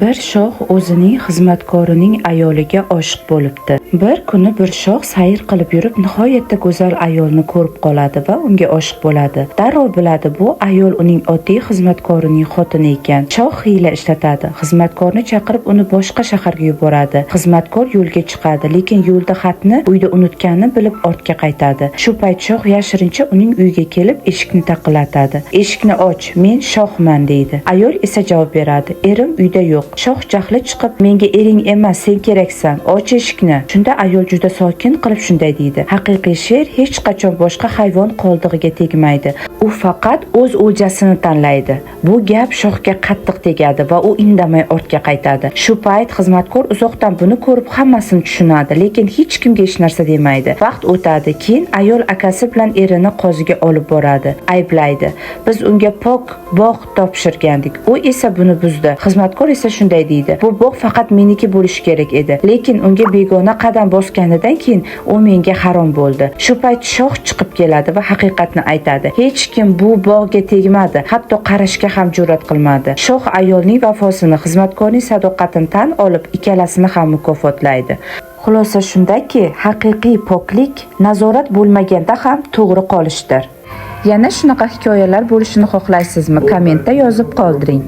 Bir shoh o'zining xizmatkorining ayoliga oshiq bo'libdi. Bir kuni bir shoh sayr qilib yurib, nihoyatda go'zal ayolni ko'rib qoladi va unga oshiq bo'ladi. Darrov biladi, bu ayol uning oddiy xizmatkorining xotini ekan. Shoh hiyla ishlatadi. Xizmatkorni chaqirib, uni boshqa shaharga yuboradi. Xizmatkor yo'lga chiqadi, lekin yo'lda xatni uyda unutganini bilib ortga qaytadi. Shu payt shoh yashirincha uning uyiga kelib, eshikni taqillatadi. "Eshikni och, men shohman", deydi. Ayol esa javob beradi: "Erim uyda yo'q." Shoh jahli chiqib, "Menga ering emas, sen keraksan. Och eshikni." Shunda ayol juda sokin qilib shunday deydi: "Haqiqiy sher hech qachon boshqa hayvon qoldig'iga tegmaydi. U faqat o'z o'ljasini tanlaydi." Bu gap shohga qattiq tegadi va u indamay ortga qaytadi. Shu payt xizmatkor uzoqdan buni ko'rib hammasini tushunadi, lekin hech kimga hech narsa demaydi. Vaqt o'tadi. Keyin ayol akasi bilan erini qoziga olib boradi. Ayblaydi: "Biz unga pok bog' topshirgandik. U esa buni buzdi." Xizmatkor esa shunday deydi: "Bu bog' faqat meniki bo'lishi kerak edi. Lekin unga begona qadam bosganidan keyin u menga harom bo'ldi." Shu payt shoh chiqib keladi va haqiqatni aytadi: "Hech kim bu bog'ga tegmadi, hatto qarashga ham jur'at qilmadi." Shoh ayolning vafosini, xizmatkorning sadoqatini tan olib, ikkalasini ham mukofotlaydi. Xulosa shundaki, haqiqiy poklik nazorat bo'lmaganda ham to'g'ri qolishdir. Yana shunaqa hikoyalar bo'lishini xohlaysizmi? Kommentda yozib qoldiring.